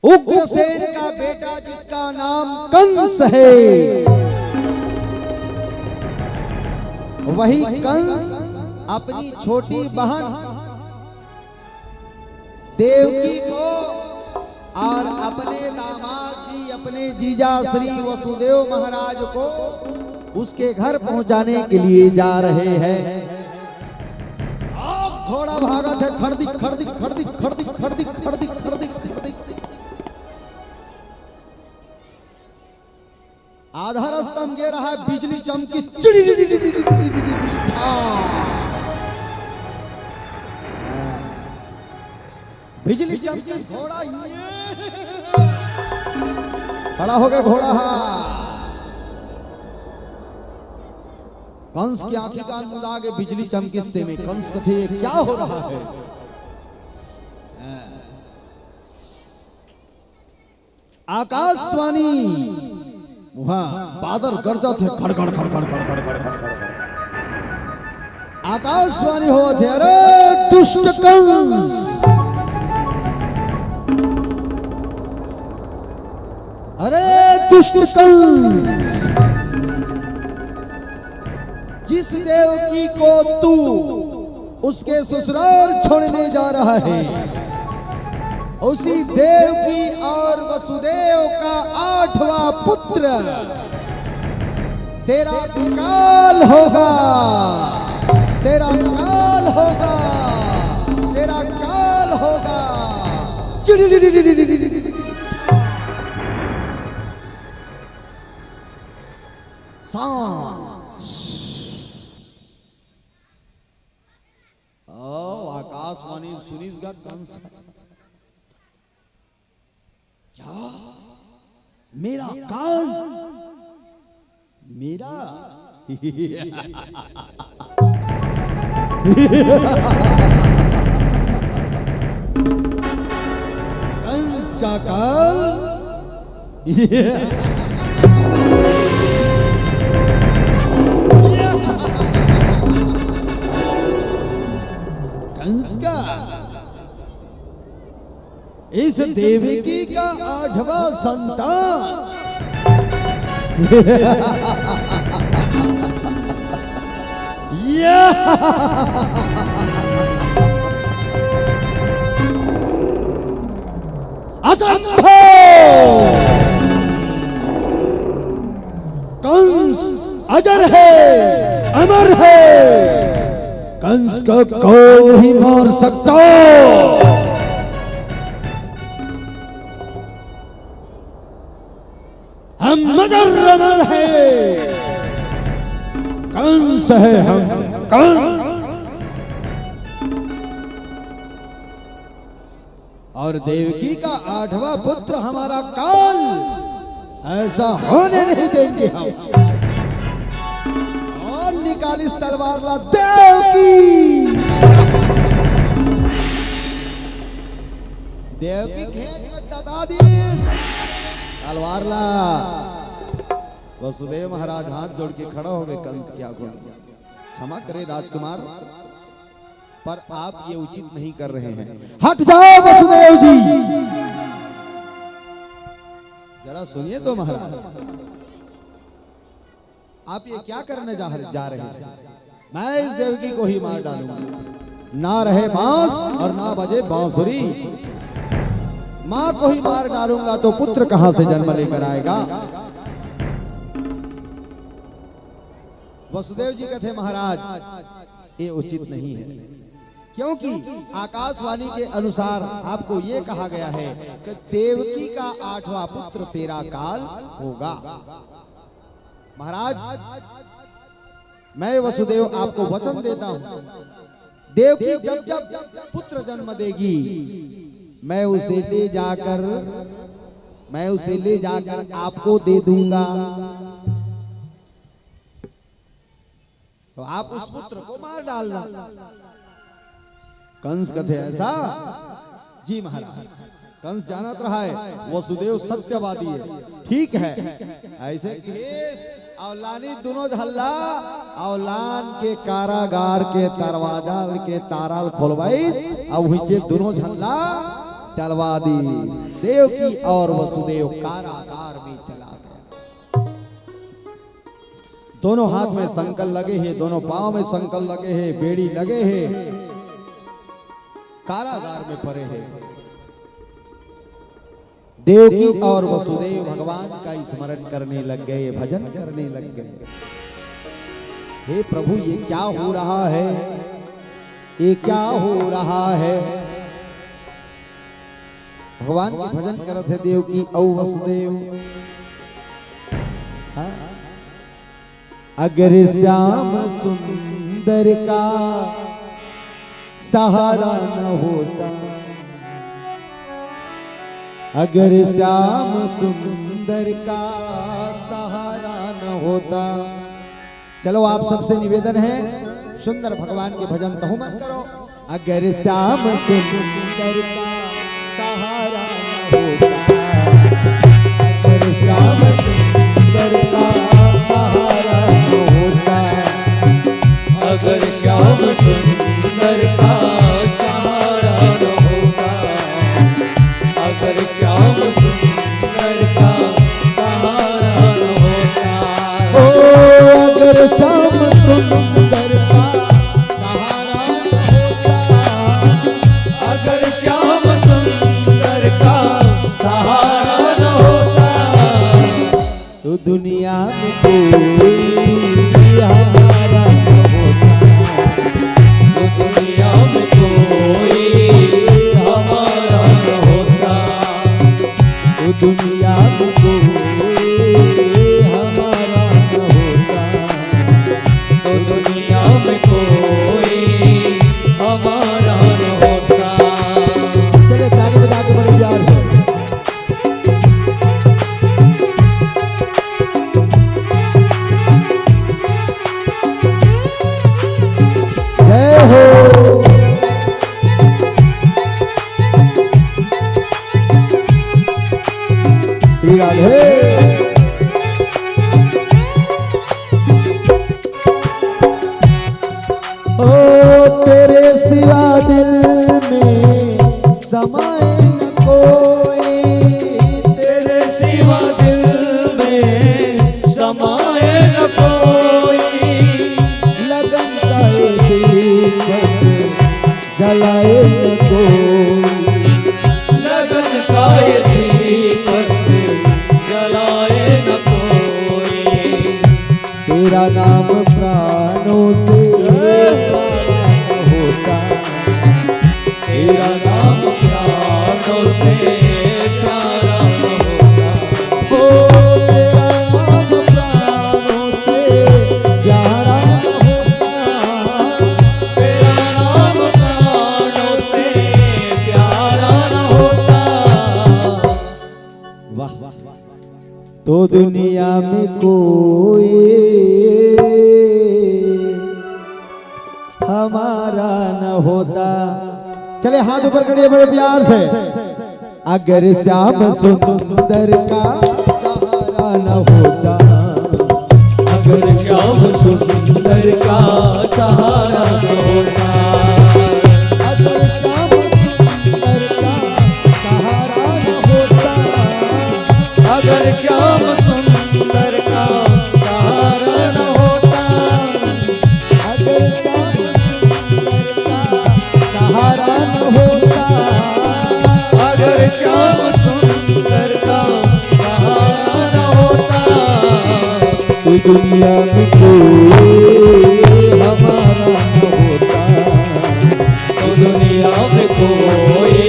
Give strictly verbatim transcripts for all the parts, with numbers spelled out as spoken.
उग्रसेन का बेटा जिसका नाम कंस है, वही कंस अपनी छोटी बहन देवकी को और अपने दामाद जी, अपने जीजा श्री वसुदेव महाराज को उसके घर पहुंचाने के लिए जा रहे हैं। घोड़ा भागत है, खड़दी खड़दी खड़दी खड़दी खड़दी खड़दी खड़दी खड़दी। आधा रास्ता में गे रहा है, बिजली चमकी, चिड़ी। बिजली चमकी, घोड़ा ये खड़ा हो गया, घोड़ा। कंस की आंखी कान मुदा के बिजली चमकिस ते में कंस कथे, "ये क्या हो रहा है?" आकाशवाणी, वहां बादल गरजत हे, खड़खड़ खड़खड़ खड़खड़ खड़खड़ खड़खड़। आकाशवाणी होत हे, "अरे दुष्ट कंस, अरे दुष्ट कंस, जिस देवकी को तू उसके ससुराल छोड़ने जा रहा है, उसी देवकी और वसुदेव का आठवां पुत्र तेरा काल होगा, तेरा काल होगा, तेरा काल होगा।" शांत। ओ, आकाशवाणी सुनिस गा कंस। क्या? मेरा काल? मेरा? कंस का काल? कंस का, इस देवकी का आठवां संतान। यह असंभव। कंस अजर है, अमर है। कंस को कोई नहीं मार सकता। हम अजर अमर है। कंस है हम, कंस। और देवकी का आठवां पुत्र हमारा काल, ऐसा होने नहीं देंगे हम। और निकालिस तलवार ला, देवकी। देवकी खेत में ददा दिस तलवार ला। वसुदेव महाराज हाथ जोड़ के खड़ा हो गए कंस के आगू। क्षमा करे राजकुमार, पर आप ये उचित नहीं कर रहे हैं। हट जाओ वसुदेव जी। जरा सुनिए तो महाराज, आप ये क्या करने जा, जा रहे हैं? मैं इस देवकी को ही मार डालूंगा। ना रहे बांस और ना बजे बांसुरी। माँ को ही मार डालूंगा तो पुत्र कहां से जन्म लेकर आएगा? वसुदेव जी कहते, महाराज, ये उचित नहीं है, क्योंकि आकाशवाणी के अनुसार आपको ये कहा गया है कि देवकी का आठवां पुत्र तेरा काल होगा। महाराज, मैं वसुदेव आपको वचन देता हूं, देवकी जब जब पुत्र जन्म देगी, मैं उसे ले जाकर, मैं उसे ले जाकर आपको दे दूंगा। तो आप उस पुत्र को मार डालना। कंस कथे, ऐसा? जी महाराज। कंस जानत रहा है वसुदेव सत्यवादी है। ठीक है, ऐसे केस अउ लानी दोनों झन ला, अउ लान के कारागार के दरवाजा के तारा ल खोलवाइस, अउ उहिचे दोनों झन ला चलवा दी। देवकी और वसुदेव कारागार में चला गया। दोनों हाथ में संकल लगे हे, दोनों पांव में संकल लगे हे, बेड़ी लगे हे, कारागार में पड़े हे। देवकी और वसुदेव भगवान का स्मरण करने लग गए, भजन करने लग गए। हे प्रभु, ये क्या हो रहा है? ये क्या हो रहा है? भगवान के भजन करत हे देवकी अउ वसुदेव। हाँ? अगर श्याम सुंदर का सहारा न होता, अगर श्याम सुंदर का सहारा न होता। चलो, आप सबसे निवेदन है, सुंदर भगवान के भजन तहु मन करो। अगर श्याम सुंदर का सहारा न होता, अगर श्याम सुंदर का सहारा न होता, अगर श्याम सुंदर का सहारा न होता, अगर श्याम सुंदर का सहारा न होता, ओ, अगर श्याम सुंदर का सहारा न होता, अगर श्याम सुंदर का सहारा न होता, तो दुनिया में कोई हमारा न होता, तो दुनिया में कोई हमारा न होता, तो दुनिया में कोई हमारा न होता, तो दुनिया में कोई हमारा न होता। चलिए, ताली बजा के बड़े प्यार से। जय हो श्री राधे। ओ, तेरे सिवा दिल में समाए न कोई, तेरे सिवा दिल में समाए न कोई, लगन का ये दीपक जलाए न कोई, लगन का ये दीपक जलाए न कोई। तेरा नाम प्राणों से प्यारा होता, तेरा नाम प्राणों से प्यारा होता, ओ, तेरा नाम प्राणों से प्यारा होता, तेरा नाम प्राणों से प्यारा होता। वाह, वाह, वाह। तो दुनिया में कोई हमारा न होता। चले, हाथ ऊपर करिए बड़े प्यार से। अगर श्याम सुंदर का सहारा न होता, अगर श्याम सुंदर का सहारा न होता, अगर श्याम सुंदर का सहारा न होता, अगर श्याम सुंदर का सहारा न होता, अगर श्याम सुंदर का सहारा न होता, अगर श्याम सुंदर का सहारा न होता, तो दुनिया में कोई हमारा न होता, तो दुनिया में कोई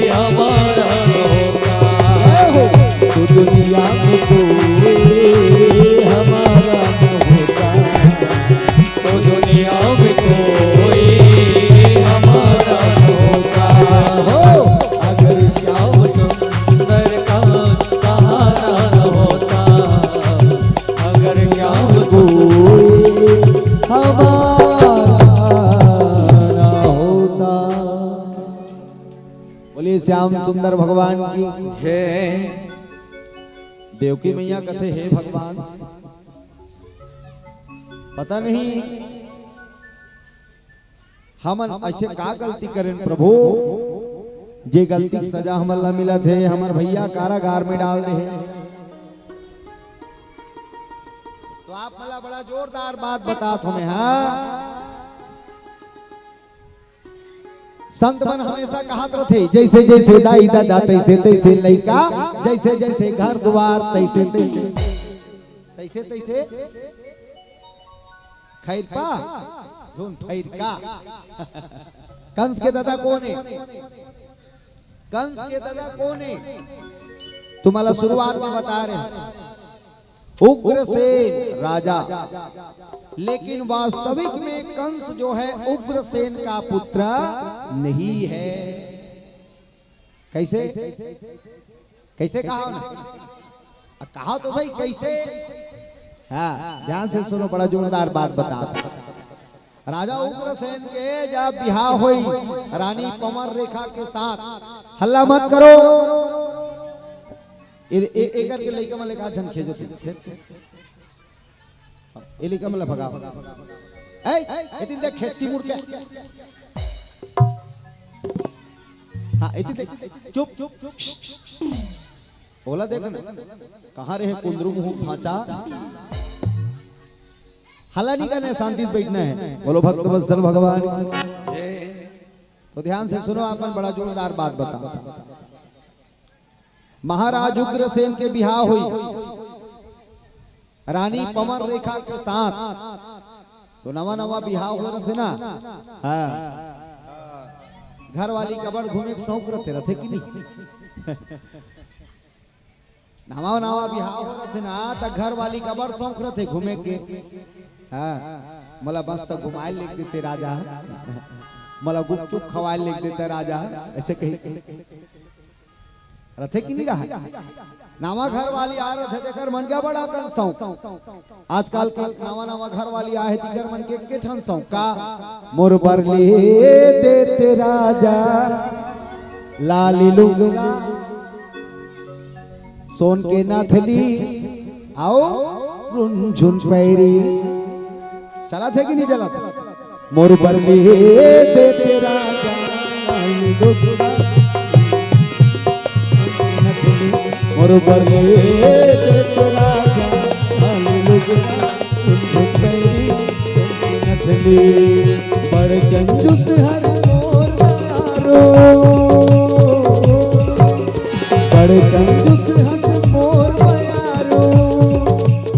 हमारा न होता, जय हो। तो दुनिया में कोई हमारा न होता, तो दुनिया में कोई हमारा न होता। हो। अगर श्याम सुंदर का सहारा न होता, अगर श्याम कोई हमारा न होता। बोलिए श्याम सुंदर भगवान की जय। देवकी मैया कथे, हे भगवान, पता नहीं हमन ऐसे का गलती करेन प्रभु, जे गलती के सजा हमन ला मिलत हे, हमर भैया कारागार में डाल दे हे। तो आप मन ला बड़ा जोरदार बात बतात हों मैं, हाँ। संत मन हमेशा कहत रथे, "जैसे जैसे दाई ददा, तैसे तैसे लइका, जैसे जैसे घर दुआर, तैसे तैसे, तैसे तैसे खैरपा, धुन खैरका।" कंस के ददा कोन हे? कंस के ददा कोन हे? तुम्हां ला शुरुआत में बता रहे हैं, उग्रसेन राजा, लेकिन वास्तविक में कंस जो है उग्रसेन का पुत्र नहीं है। कैसे? कैसे कहा ना? आ, कहा तो भाई कैसे? हाँ, ध्यान से सुनो, बड़ा जोरदार बात बतात हों। राजा उग्रसेन के जब बिहाव होइस रानी पवन रेखा के साथ, हल्ला मत करो। ए, ए, ए करके लइका मन ले का झन खेजो तू। ए लइका मन ला भगाओ। ए, एती देख, खेकसी मुड़ के। हाँ, एती देख। चुप, चुप, चुप। ओला देख ना। कहाँ रहे कुंदरू मुंह भांचा? हल्ला नहीं करना है, शांति से बैठना है। बोलो भक्त वत्सल भगवान की। तो ध्यान से सुनो, आप मन बड़ा जोरदार बात बतात हों। महाराज उग्रसेन के बिहाव होइस रानी पवन रेखा के साथ। तो नवा नवा बिहाव होय रथे ना, हाँ, घर वाली कबड़ घूमे के शौक रथे, रथे कि नहीं? नवा नवा बिहाव होय रथे ना, त घर वाली कबड़ शौक रथे घूमे के। हाँ, "मोला मस्त घुमाए लेग देते राजा, मोला गुपचुप खवाए लेग देते राजा", ऐसे कही। रथे कि नहीं रहे? नवा घर वाली आय रथे, तेकर मन के बड़ा कन शौक। आजकल के नवा नवा घर वाली आय हे, तेकर मन के के ठन शौक का? "मोर बर ले देते राजा लाली लुगरा, सोन के नथली, अउ रुनझुन पैरी।" चलत हे कि नहीं चलत? "मोर बर ले देते राजा लाली लुगरा, मोर बर ले देते राजा लाली लुगरा, रुनझुन पैरी, सोन के नथली।" बड़ कंजूस हस मोर मयारो, बड़ कंजूस हस मोर मयारो,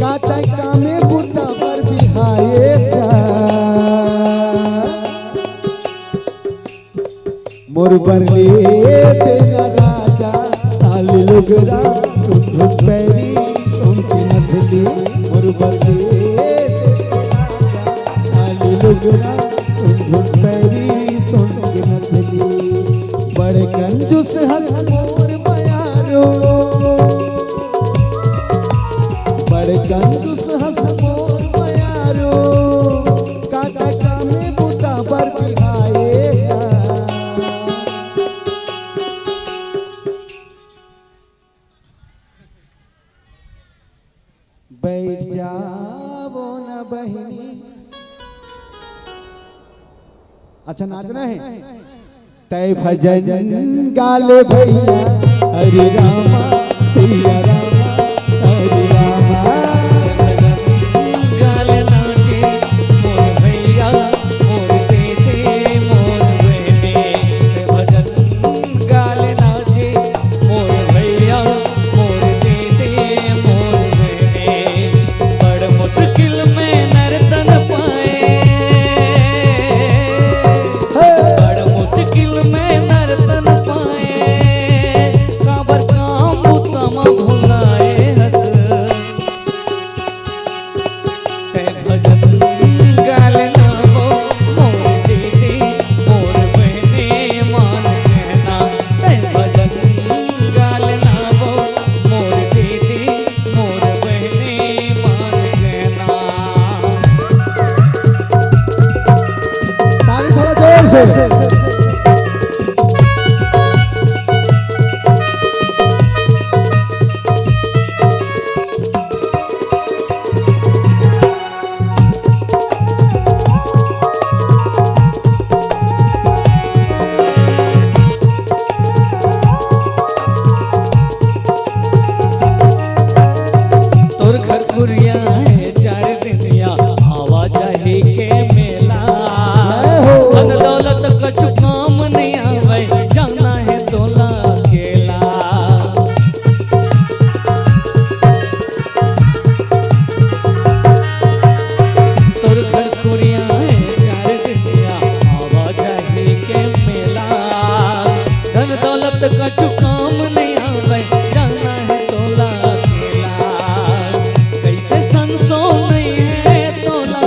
का तैं कामे बुता बर बिहाए का? "मोर बर ले देना राजा लाली लुगरा, रुनझुन पैरी, सोन के नथली।" "मोर बर ले देना राजा लाली लुगरा, रुनझुन पैरी, सोन के नथली।" बड़ कंजूस हस मोर मयारो, बड़ कंजूस हस मोर मयारो, का तैं कामे बुता बर बिहाए का? बैठ जावो न बहिनी। अच्छा, नाचना है। तै भजन गा ले भैया, हरे रामा, सिया रामा, हरे रामा। भजन गा ले नाचे मोर भैया, मोर बेटे, मोर बहने। भजन गा ले नाचे मोर भैया, मोर बेटे, मोर बहने। बड़ मुश्किल में नर्तन पाए, बड़ मुश्किल में नर्तन पाए, काबर काम बुता म भुला कुछु काम नइ आवय, जाना हे तोला अकेला। कइसे संसो नइ हे तोला,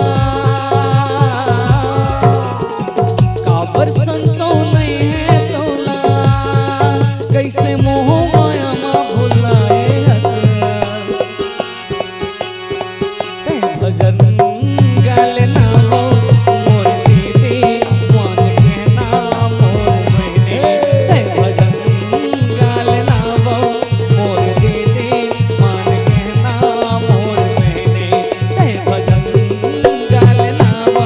काबर संसो नइ हे तोला, कइसे मोह माया म भुलाए हस। तैं भजन गा लेना वो मोर दीदी, मान कहना मोर बहिनी। तैं भजन गा लेना वो मोर दीदी, मान कहना मोर बहिनी। तैं भजन गा लेना वो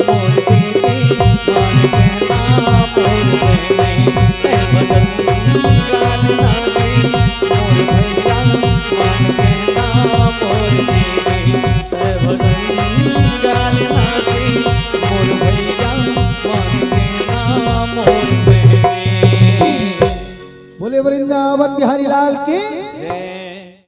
मोर दीदी, मान कहना मोर बहिनी। तैं भजन गा लेना रे मोर भैया, मान कहना मोर बहिनी। तैं भजन गा लेना रे मोर भैया, मान कहना मोर बहिनी। बोले वृंदावन बिहारी लाल की।